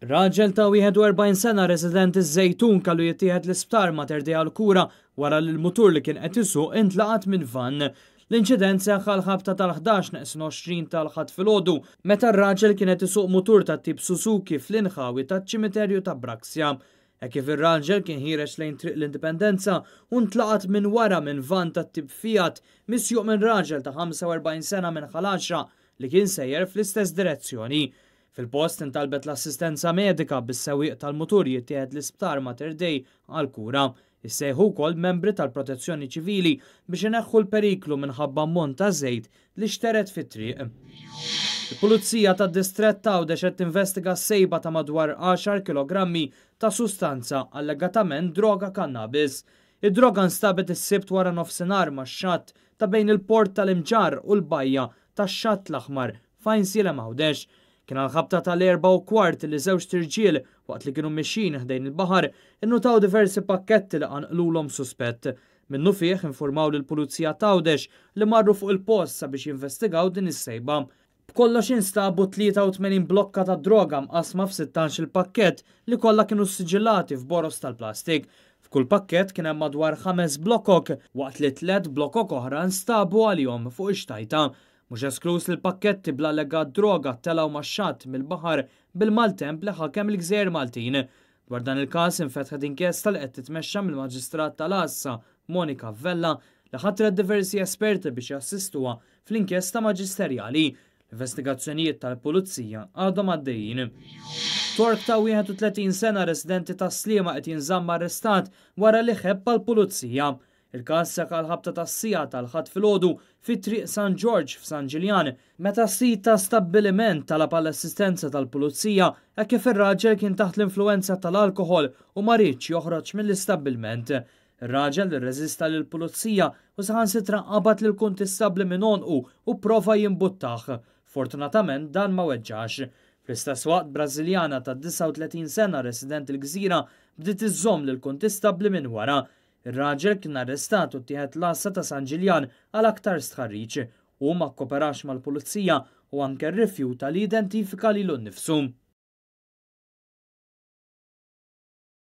Raġel ta' 41 sena residenti ż-Żejtun kellu jittieħed l-isptar Mater Dei għall-kura wara li l-mutur li kien qed isuq intlaqat minn vann. L-inċident seħħ għall-ħabta tal-11 neqsin 20 tal-Ħadd filgħodu meta r-raġel kien qed isuq mutur tat-tip Suzuki fl-inħawi taċ-ċimiterju ta' Braxia. Hekk kif ir-raġel kien ħiereġ lejn Triq l-Indipendenza u ntlaqat minn wara minn vann tat-tip Fiat misjuq minn raġel ta' 45 sena minn Ħal Għaxraq li kien sejjer fl-istess direzzjoni. Fil-post intalbet l-assistenza medika bis-sewwieq tal-mutur jittieħed l-Isptar Mater Dei għall-kura. Issejħu wkoll membri tal-Protezzjoni Ċivili biex ineħħu l-periklu minħabba ammont ta' żejt li xtered fit-triq. Il-Pulizija tad-Distrett t'Għawdex qed tinvestiga s-sejba ta' madwar għaxar kilogrammi ta' sustanza allegatament droga kannabis. Id-droga nstabet is-Sibt wara nofsinhar max-xatt ta' bejn il-Port tal-Imġarr u l-bajja tax-Xatt l-Aħmar f'Għajnsielem Għawdex. Kien għall-ħabta tal-4:15 li żewġt irġiel, waqt li kienu mixjin ħdejn il-baħar, innutaw diversi pakketti li qanqlulhom suspett. Minnufih infurmaw lill-Pulizija t'Għawdex li marru fuq il-post sabiex jinvestigaw din is-sejba. B'kollox instabu 83 blokka ta' droga mqassma f'sittax-il pakkett li kollha kienu ssiġillati f'boroż tal-plastik. F'kull pakkett kien hemm madwar ħames blokok, waqt li tliet blokok oħra nstabu għalihom fuq ix-xtajta. Mhux eskluż li l-pakketti bl-allegat droga telgħu max-xatt mill-baħar bil-maltemp li ħakem il-gżejjer Maltin. Dwar dan il-każ infetħet inkjesta li qed titmexxa mill-Maġistrat tal-Għassa Monica Vella li ħatret diversi esperti biex jassistuha fl-inkjesta maġisterjali. L-investigazzjonijiet tal-Pulizija għadhom għaddejjin. Tork ta' 31 sena residenti tas-Sliema qed jinżamm arrestat wara li ħebb għall-Pulizija. Il-każ seħħ għall-ħabta tas-siegħa tal-Ħadd filgħodu fi Triq San Ġorġ f'San Ġiljan, meta sid ta' stabbiliment talab għall-assistenza tal-Pulizija hekk kif ir-raġel kien taħt l-influwenza tal-alkoħol u ma riedx joħroġ mill-istabbilment. Ir-raġel irreżista lill-Pulizija u saħansitra qabad lill-kuntistabbli minn għonqu u pprova jimbuttah. Fortunatament dan ma weġġax. Fl-istess waqt Brażiljana ta' 39 sena residenti l-Gżira bdiet iżżomm lill-kuntistabbli minn wara. Ir-raġel kien arrestat u ttieħed l-għassa ta' San Ġiljan għal aktar stħarriġ. Hu ma kkoperax mal-Pulizija u anke rrifjuta li jidentifika lilu nnifsu.